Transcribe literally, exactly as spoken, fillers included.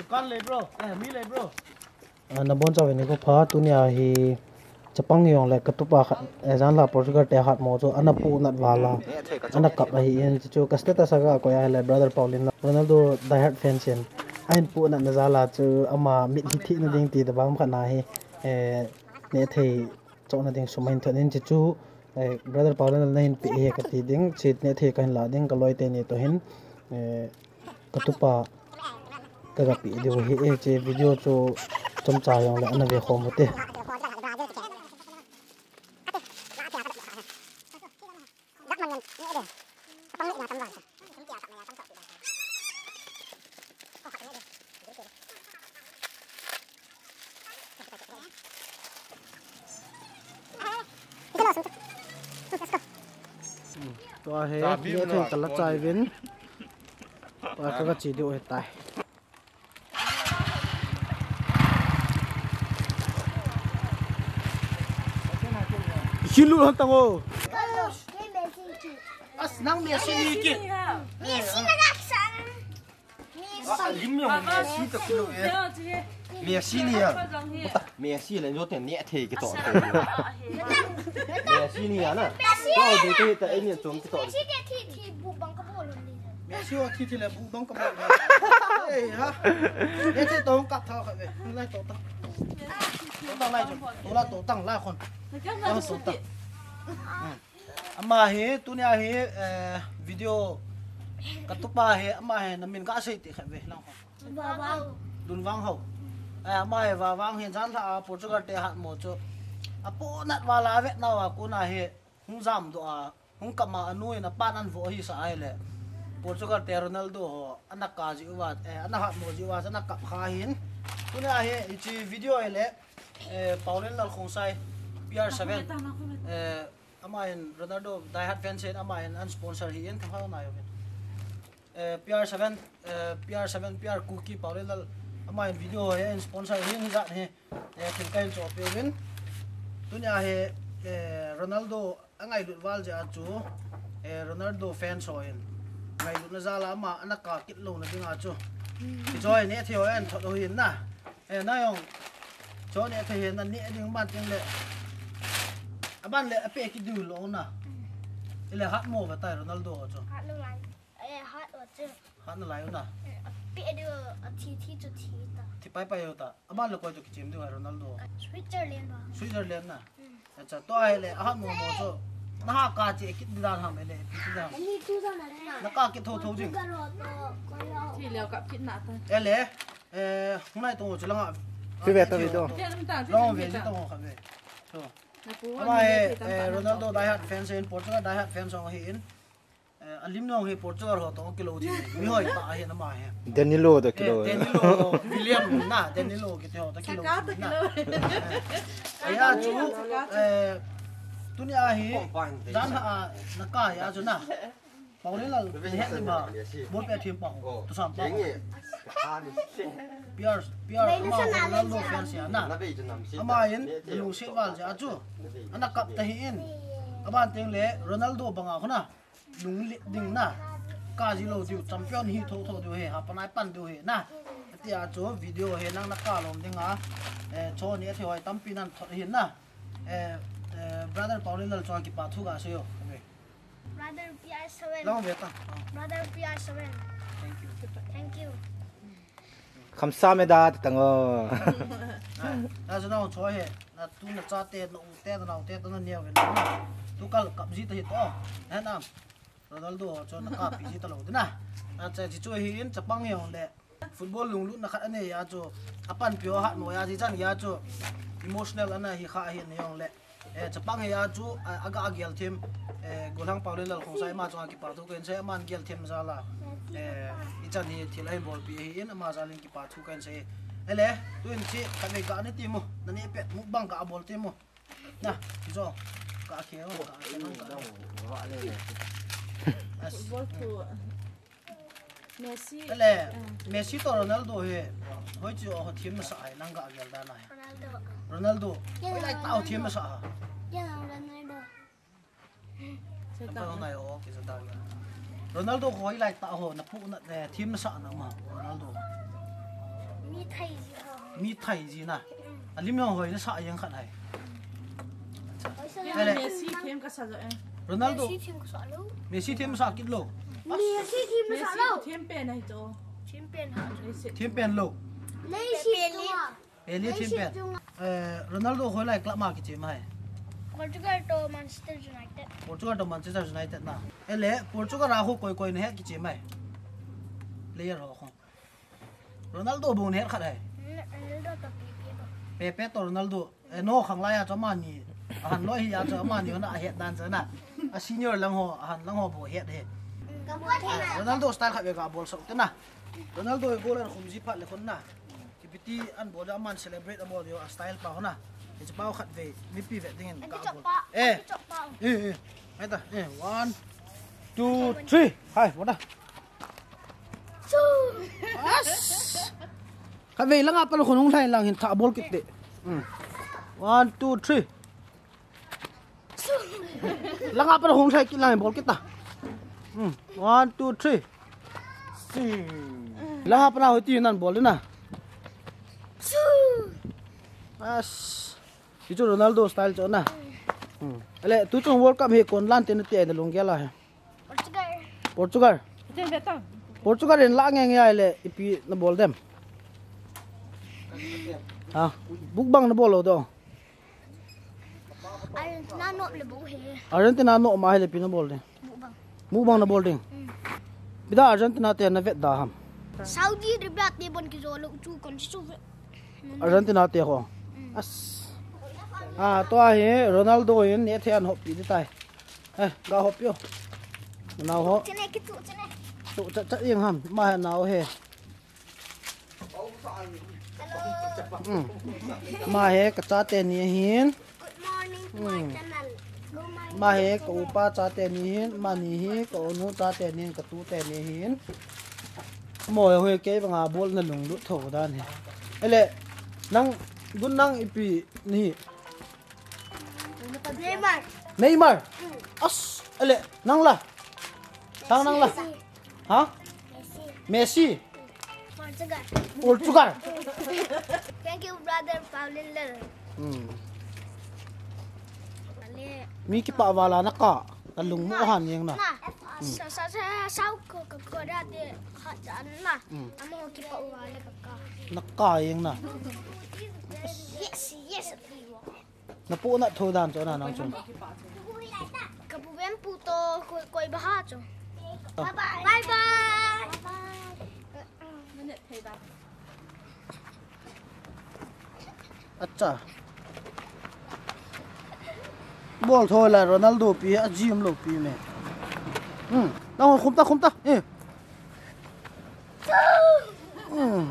Kan le bro, eh, mi le bro. Ah, nabonchauvin nikho pha, tunia hi chapang jongle katupa khat, eh, janhi a Portugal te hatmo chu ana pohnat val a, ana kap ahin, chuchu ka status a ga koi ahile brother Paulin Ronaldo diehard fan in ahin pohnatna jal a chu ama mitlhi thina ding ti tobang khat na hi, eh, nehthei chohna ding sum ahin thot in, chuchu, eh, brother Paulin nahin pe hi kati ding, chu nehthei kahin la ding, kaloi teni toh hin, eh, katupa kaga pe diu ahi, eh, hiche video chu chomcha jongle ana ve khom ute. Tua hi, nehthei kala chai uvin. Tua kaga che diu ahitai. Hilu han tang o. As nang Messi ni kit. Messi na nak sang. Ah, lim jong Messi toh kilo e. Messi ni a. Messi le jo te nehthei kitoh. Messi ni a na. Messi. Toh de te ta ei ni chom kitoh. Messi te thi thi bu bang ka bol ni. Messi o thi thi le bu bang ka bol. Ei ha. Nehthei toh kap tha kha ve. Lai toh ta. Toh ta lai jo. Toh la toh tang lai khon. Toh ta. Ama hi, tunia hi, eh, video katupa hi, ama hi, namin kasei ti khat ve lang ho. Vavang. Lunvang ho. Eh, ama hi, Vavang hi, janhi a Portugal te hatmo chu. Apohnat val a avet nauva kona hi, hung jamdoh a, hung kap a anu in apan an vo ahi sa ahile. Portugal te Ronaldo ho, ana kap jiuva, eh, ana hatmo jiuva, ana kap kha ahin. Tunia hi, hiche video ahile, eh, Paulin Lalkhongsai, P R seven. Eh, Ama hin Ronaldo diehard fan in ama hin an sponsor hi in thahal nai uvin. Eh, P R seven, eh, P R seven, P R Kuki Paulin Lal ama hin video hi an sponsor hi in jat hi. Eh, thil kahin choh pe uvin. Tunia hi, eh, Ronaldo angailut val jeh a chu, eh, Ronaldo fan ho in ngailutna jal a ama ana kap kit louna ding a chu. Hiche hi nehthei ho an thot u hin na. Eh, na jong. Chu nehthei hi na neh ding ban teng le. Aban le ape kit diu lou na. Ile hatmo va tai Ronaldo chu. Hat lou lai. Eh, hat va chu. Hat nalai u na. Eh, ape diu athi thi chu thi ta. Thi pai pai u ta. Aban le koi toh kichem diu Ronaldo. Switzerland va. Switzerland na. Hmm. Acha, tua ahile, ahat mo mo chu. Na ha kap che kit di dan ham ele, kit di dan. Ani tu dan na. Na kap kit tho tho jing. Thi leo kap kit na ta. Ele, eh, hunai tong chu langa. Chu ve ta ve to. Long ve ji tong kha ve. To. Ama he, eh, Ronaldo diehard fan in, Portugal diehard fan ho ahin. Eh, alim jong hi Portugal ho toh kilou thei. Mi hoi tah ahin ama hi. Danilo toh kilou. Eh, Danilo, William na, Danilo kiti ho toh kilou thei na. Eh, ahi chu, eh, tunia hi, jan ha, na kap ahi chu na. Paulin Lal, ni het ni ma, ball pe thim pa ho, tu sam pa ho. P R, P R, ama Ronaldo fan sia na. Ama in, lungset val jeh a chu. Ana kap ta hi in. Aban teng le, Ronaldo banga khu na. Lunglet ding na. Kap ji lou diu, champion hi tho tho diu he, ha panai pan diu he na. Tia chu video he nang na kap lom ding a. Eh, chu nehthei hoi tampi nan thot hin na. Eh, eh, brother Paulin Lal chu kipa thu ga sei o. Brother P R seven. Long ve ta. Brother P R seven. Thank you. Thank you. Khamsam e da, ti tang o. Ah, na chu nang chu he, na tu na chate, na u te, na nao te, na neo ve na. Tu kal kap ji ta hi to. He na. Ronaldo chu na kap pi ji ta lou de na. Acha, hichu hi in chapang hi jong le. Football lunglutna khat anei a chu. Apan pi ho hat mo a ji chan a chu. Emotional ana hi kha hi ne jong le. Eh, chapang hi a chu, a, aga gel them, eh, Golhang Paulin Lalkhongsai ama chunga kipa thu kahin sei, aman gel them jal a. Eh, ichan hi thil ahin bolpi ahin, ama jal in kipa thu kahin sei. Ele, tun chi, khat vei ga ni ti mo, na ni pet mukbang ga bol ti mo. Na, jo, ga khe, ga khe, ga khe. As. Bol thu. Messi. Ele, ah. Messi toh Ronaldo hi, hoi chu ho them masa ai, nang ga gel dan ai. Ronaldo. Ronaldo. Hoi lai tah ho them masa a. Ronaldo. Ronaldo hoi lai tah ho, na pu na, eh, them masa na ma, Ronaldo. Mi thai ji na. A lim jong hoi na sa jeng khat hai. Acha. Kei Ele. Messi them ka sa jo e. Ronaldo. Messi them ka sa lo. Messi them sa kit lo. Messi them ka sa Messi lo. Them pen ai to. Them pen ha. Messi. Them pen lo. Messi them. Pele Messi them pen. Chunga. Eh, Ronaldo hoi lai club ma kichim hai. Portugal to Manchester United. Portugal to Manchester United na. Ele, Portugal a ho koi koi na he kichim hai. Player ho ho. Ronaldo bou na het khat hai. Ronaldo to Pepe bou. Pepe to Ronaldo. Eh, no khang lai a chu amani. Ahan loi hi a chu amani hon a het dan chu na. A senior lang ho, ahan lang ho bou het he. Ka bol the na. Ronaldo style khat ve ka bol sok te na. Ronaldo goal an khum ji phat le khun na. Kipiti an bol a man celebrate a bol yo a style pa ho na. Hiche pa khat ve, mipi ve ding in An ka chop bol. Pa. Eh. An chop pa. Eh, eh. Hai ta. Eh, one, two, three. Hai, bol da. Chu. As. Khatvei langa pat hung lhai lang hin tha bol kit te. Hmm. One, two, three. Langa pat hung lhai kit lang hin bol kit ta. Hmm. One, two, three. Langa pat hung ti nan bol na. As. Hichu Ronaldo style chu na. Hmm. Ale, tu chung World Cup hi kon lan te na ti ai na lunggel a he. Portugal. Portugal. Chen ve ta. Portugal in la nge nge ai le ipi na bol dem. Ha, buk bang na bol lo do. Argentina no le bu he. Argentina no ma he le pi na bol dem. Buk bang. Buk bang na bol dem. Hmm. Bida Argentina te na vet da ham. Saudi Arabia te bon ki jo lo chu kon chu. Argentina te ho. Hmm. As. Ah, tua hi Ronaldo in ne the an hop pi di tai. Eh, ga hop yo. Nao ho. Chene ki tu chene. Tu cha cha ing ham, ma he nao he. Hello. Hmm. Ma he ka chate ni hin. Good morning to my Hmm. channel. Good morning Ma he to ka my upa chate ni hin, ma ni hi ka unu chate ni hin, ka tute ni hin. Mo he kei banga bol na lunglut tho dan he. Ele, nang, gun nang ipi ni. Neymar. Neymar. Hmm. As, ele, nang la. Sang nang la. Messi. Ha? Messi. Messi. Portugal. Portugal. Thank you, brother Paulinho. Hmm. Ale. Mi kipah val a na kah. Ka lungmo Na. han jeng na. Na. Hmm. Sa, sa, sa, sa, ko, ko, ko, da, de, ha, ja, na. Hmm. Amo kipah val a ka kah. Na kah jeng na. Yes, yes. Na pu na tho dan chu na nang chu. Ka pu vem pu to koi, koi ba ha chu. Ah. Bye bye. Bye bye. Acha. Bol tho la Ronaldo pi a gym lo pi me. Hmm. Nang khum ta khum ta. Eh. Hmm.